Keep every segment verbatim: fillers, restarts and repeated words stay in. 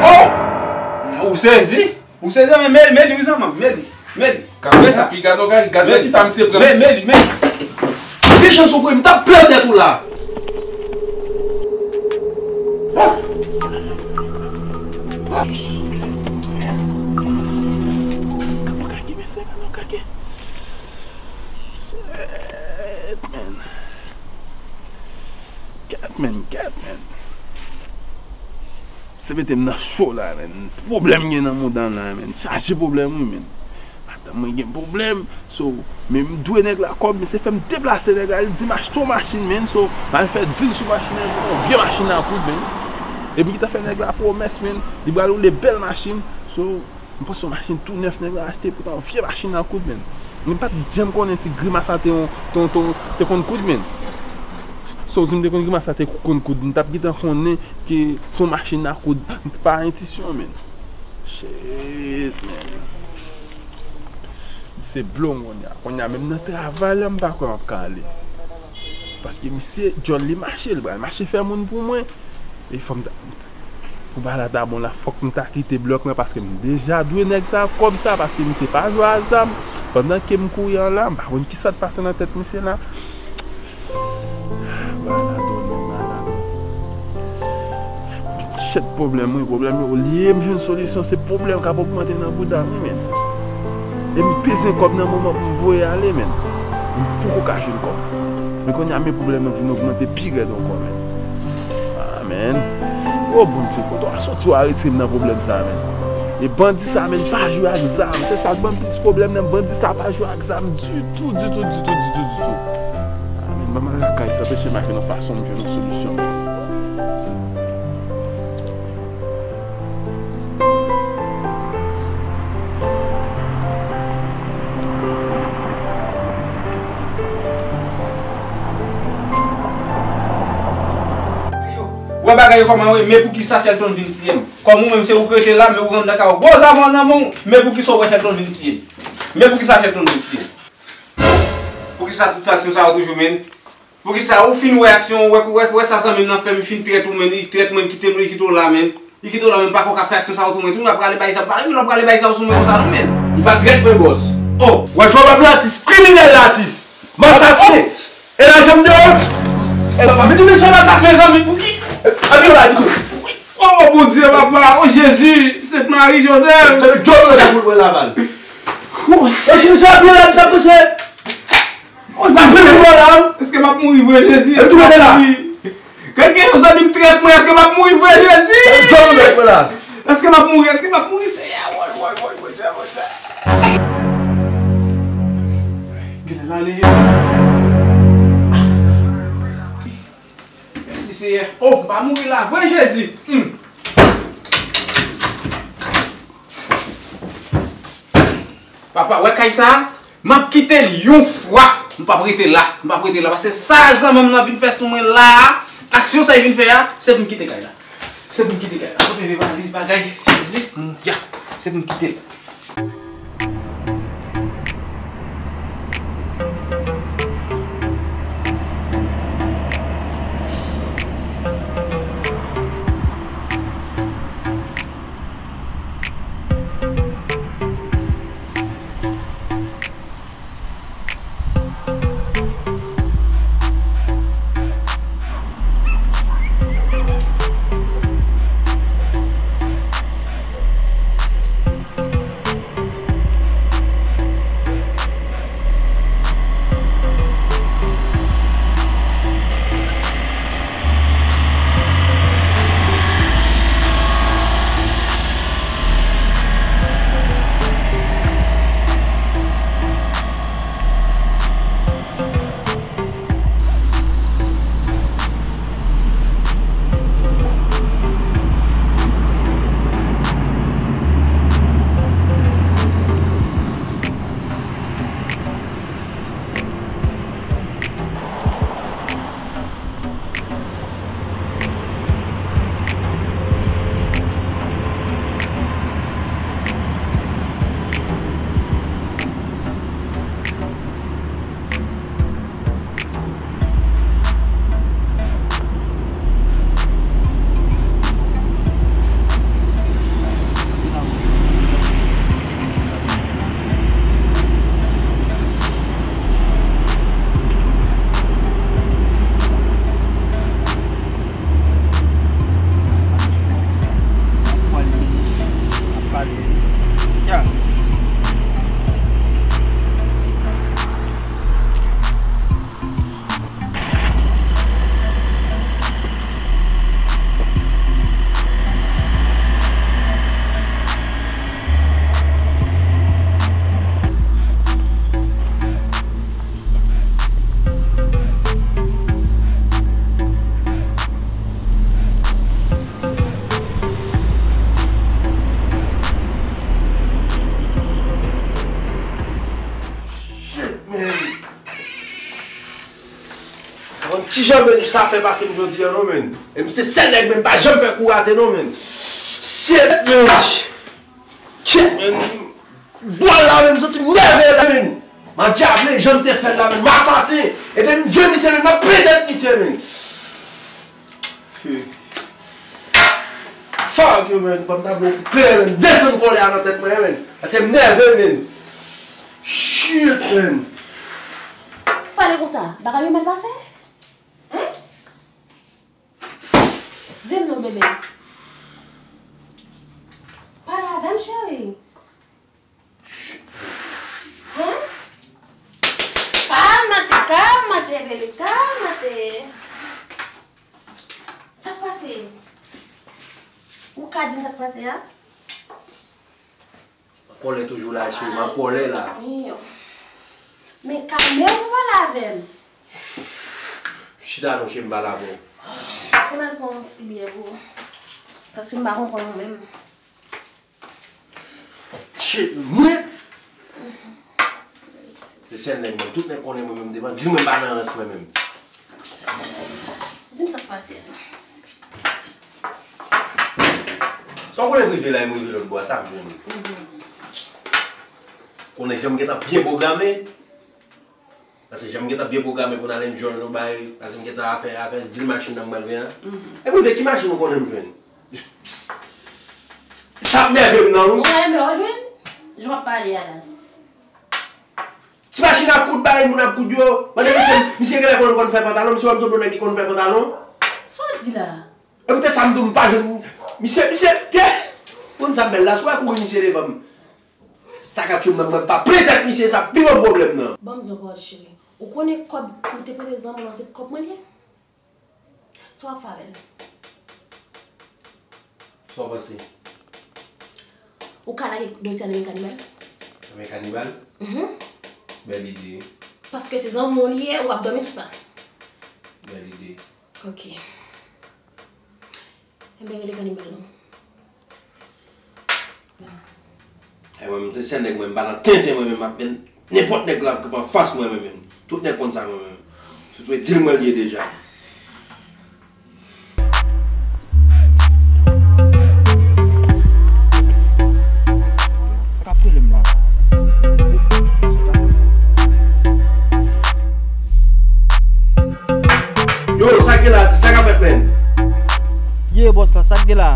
Oh! Ou sezi? Ou sezi, men Meli, Meli, wi, zanmi, Meli, Meli. Gade sa. Gade, gade, gade kisa misye pran. Meli, Meli, Meli. Mechan sou kwe, m t ap plen tèt ou la. Shit, man. Kèt, man, kèt, man. Se mete m nan cho la, man. Pwoblèm gen nan mond lan la, man. Chaje pwoblèm, wi, man. Madanm mwen gen pwoblèm. So, men m dwe nèg la kòb, men se fè m deplase nèg la. Li di m achte yon machin, man. So, m al fè deal sou machin nan, yon vye machin nan koud, man. Epi ki ta fè nèg la pwomès, man. Li pral woule bèl machin. So, m panse yon machin tou nèf nèg la achte, poutan yon vye machin nan koud, man. Men m pa t janm konnen si grimas la te yon, te yon, te yon, te konn koud, man. So, si m te konn grimas la te konn koud, m t ap gentan konnen ke se yon machin nan koud, m t pa entisyon, man. Shit, man. Se blong kounye a. Kounye a, menm nan travay la, m pa kwè m ap ka ale. Paske misye, djòl li mache, li pral mache fè moun pou mwen. E fò m ta, pou bagay la ta bon la, fòk m ta kite blòk lan, paske m deja dwe nèg sa kòb sa, paske misye pa jwe a zam. Pandan ke m kouri an la, m pa konn kisa t pase nan tèt misye la. Bagay la dòmi, bagay la dòmi. Shit, pwoblèm, wi, pwoblèm yo. Olye m jwenn solisyon, se pwoblèm k ap ogmante nan bouda m, wi, men. E m bezwen kòb nan moman pou m voye ale, men. M poko ka jwenn kòb. Men kounye a, men pwoblèm nan vin ogmante pi rèd ankò, men. Ah, men. O Bondye, kote w a soti, w a retire m nan pwoblèm sa, men. E bandi sa, men, pa jwe ak zam. Se sa k ban m plis pwoblèm nan. Bandi sa pa jwe ak zam ditou, ditou, ditou, ditou, ditou. Ah, men, ban m al lakay sa, peche m ap fè yon fason m jwenn yon solisyon. Wè bagay yo kòman w ye, men poukisa Shelton vin tiye m? Kòm ou menm se ou k rete la, men ou rann nan kay ou. Gwo zam nan men w, men poukisa w wè Shelton vin tiye m? Men poukisa Shelton vin tiye m? Poukisa tout aksyon sa yo toujou men? Poukisa ou fin wè aksyon, wè, wè, wè sa zanmi m nan fè m, fin trèt ou men, li trèt mwen, li kite m, li kite w la men. Li kite w la men, pa ko ka fè aksyon sa yo tou mwen tou, m ap prale bay sa, pa, m ap prale bay sa yo sou mwen konsa non men. Li pa trèt mwen, bòs. Oh, wè jwè w ap latis, kriminèl latis, m asasen. E la janm de wont. E papa, men di mesye w asasen zanmi pou ki? Api w la di tou. Oh, Bondye, papa, oh, Jezi, Sent Mari, Jozèf. Se djòl ou la pou l pran laval. Oh, e ti misye ap pran laval, sa prese. Oh, m ap fini vòlè la. Èske m ap mouri vre, Jezi? Èske m ap mouri? Kèlke yon zanmi m trèt mwen, èske m ap mouri vre, Jezi? Djòl ou la. Èske m ap mouri? Èske m ap mouri, Seyè? Woy, woy, woy, Bondye, Bondye. Genlè l ale, Jezi. Mèsi, Seyè. Oh, m pa mouri la vre, Jezi. Hmm. Papa, wè kay sa a? M ap kite l yon fwa. M p ap rete la. M p ap rete la. Paske sa zanmi m nan vin fè sou mwen la a, aksyon sa li vin fè a, se pou m kite kay la. Se pou m kite kay la. Kote vye valiz bagay? Jezi, hmm, dja. Se pou m kite l. Jan menn sa fè pase m jodi a non menn. E m se sèl nèg menn pa janm fè kou rate non menn. Shit menn. Shit menn. Bwal la menn, santi m nève la menn. M a dyable jan m te fè l la menn. M asasen. E depi m jwenn misye menn, m ap plen tèt misye menn. Fuck you menn. Fò m ta plen menn. Desann kòlè a nan tèt mwen menn. Paske m nève menn. Shit menn. Pale konsa, bagay yo mal pase? Hein? Di m non, bebe. Pale avè m, cheri. Hein? Kalmate, kalmate, bebe, kalmate. Sa k pase? Ou ka di m sa k pase a? Kòlè toujou la, cheri, m an kòlè la. Ay, Senyè. Men kalme w pou pale avè m. Chita non, cheri, m pale avè w. Pou m al pran yon ti byè pou ou. Paske m pa konprann ou menm. Shit, mwen? Se sèl nèg mwen, tout nèg konnen mwen menm devan, di mwen m pa nan rans mwen menm. Di m sa k pase. Sa w konnen m rive la, e m rive lòt bò a, sa m jwenn. Konnen jan m gentan byen pwograme. Paske jan m gentan byen pwograme pou n al enjoy nou bay, paske m gentan afè, afè deal machin nan m pral gen an. E m rive, ki machin ou konnen m jwenn? Sa ap nève m nan wi. Ou renmen w jwenn? Jan w ap pale a la. Ti machin ap koud bagay moun ap koud yo. Mande misye, misye genlè konn, konn fè pantalon, misye wè m se yon nèg ki konn fè pantalon. Sa w di la? E poutèt sa m di w m pa jwenn misye, misye, Pyè, konn sa m bèl la, si w wè kouri misye devan m. Sa k ap fè m nan, mwen pa plen tèt misye, sa pi gwo pwoblèm nan. Ban m di w yon pawòl cheri. Ou konnen kòb ou te prete zanmi w lan se kòb mwen li ye? Sa w ap fè avè l? Sa w panse? Ou ka lage dosye a nan men Kanibal? Nan men Kanibal? Mhm. Bèl ide. Paske se zanmi w li ye, w ap dòmi sou sa. Bèl ide. Ok. Enben, rele Kanibal non. Ay, mwen menm, se sèl nèg mwen, m pa nan tenten mwen menm, ak nenpòt nèg la k ap anfas mwen, mwen menm. Tout nèg konn sa mwen menm. Sitou e dil mwen li ye deja. Sa k ap rele m la? Yo, sa k gen la, sa k ap fèt, menn? Ye, bòs la, sa k gen la?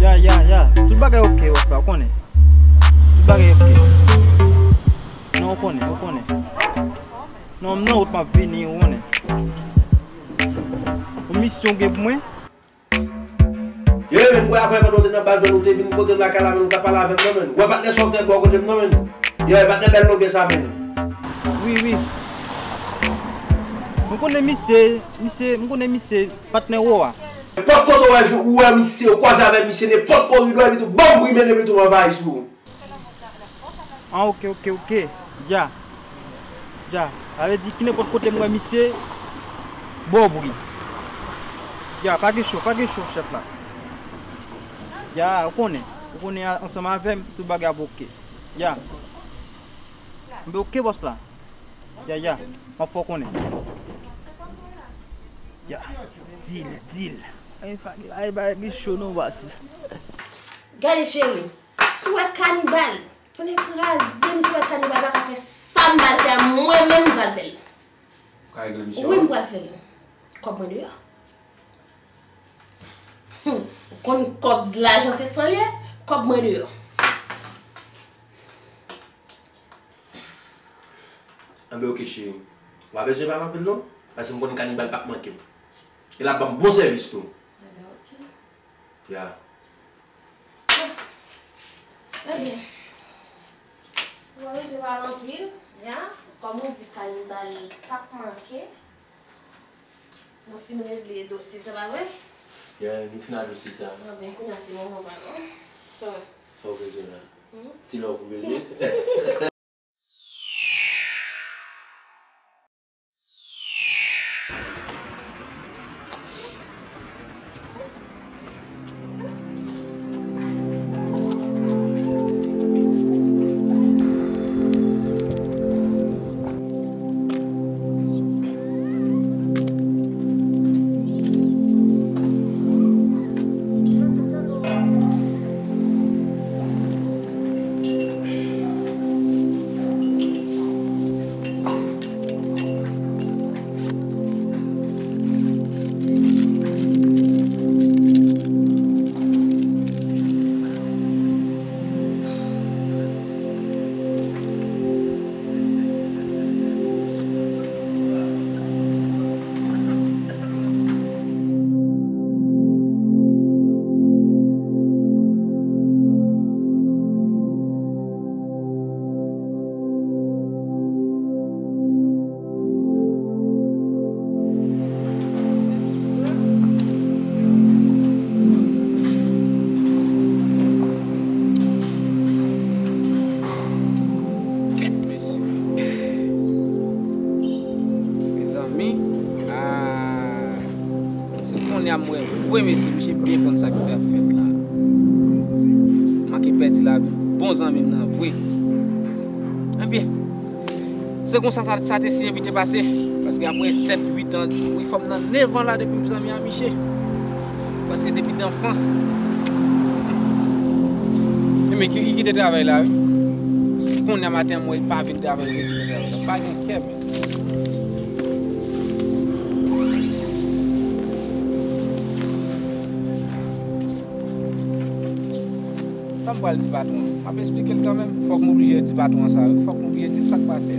Ya, ya, ya. Tout bagay oke, bòs la, ou konnen. Tout bagay oke. Non, ou konnen, ou konnen. Non, m nan wout m ap vini, ou konnen. Yon misyon w gen pou mwen? Ye, menn, m wè afè pandan w te nan baz, menn, ou te vin kote m lakay la, menn, ou t ap pale avè m nan, menn. Ou wè patnè sa w te bò kote m nan, menn. Ye, patnè bèl longè sa, menn. Wi, wi. M konnen misye, misye, m konnen misye, patnè wo a. Nenpòt kote w wè, ou wè misye, ou kwaze avèk misye, nenpòt koridò, epi tou, banm bri, menn, epi tou, m anvayi sou ou. Ah, ok, ok, ok. Dja. Dja. Sa vle di ki nenpòt kote m wè misye, bò bri. Ya, pa gen cho, pa gen cho, chèf la. Ya, ou konnen. Ou konnen a-, ansanm avè m, tout bagay ap oke. Ya. Mwen oke, bòs la. Ya, ya. M ap fè w konnen. Ya. Dil, dil. Ay, pa gen, ay, pa gen cho non, bòs. Gade, cheri. Si w wè Kanibal, tonnè kraze m, si w wè Kanibal pa ka fè sa m pral fè a, mwen menm m pral fè l. Ou ka regle misyon an? Wi, m pral fè l. Kòb mwen deyò. Hum, ou konn kòb, lajan se san l ye, kòb mwen deyò. Anben, oke, cheri. Ou pa bezwen pale anpil, non. Paske m konnen Kanibal p ap manke m. E l ap ban m bon sèvis, tou. Anben, oke. Ya. Ebyen, ou pa bezwen pale anpil, ya. Kòm ou di Kanibal p ap manke, nou fin regle dosye sa, pa vre? Ya, nou fin adosye sa. Anben, kounye a se moman pa nou. Sa w... Sa w bezwen la? Hmm? Ti lòv ou bezwen? Kounye a m wè vre mesye, misye byen konn sa ki pral fèt la. M manke pèdi lavi m pou bon zanmi m nan vre. Ebyen, se konsa sa, sa te siyen vite pase. Paske apre sèt, uit an, wi, fò m nan nèf an la depi m zanmi a misye. Paske depi danfans. Ebyen, ki, ki kite travay la, wi. Kounye a maten an, m wè li pa vin travay, li kite travay la. Pa gen kè, men. Sa m pral di patwon an? M ap esplike l kanmenm. Fòk m oblije di patwon an sa, wi. Fòk m oblije di l sa k pase.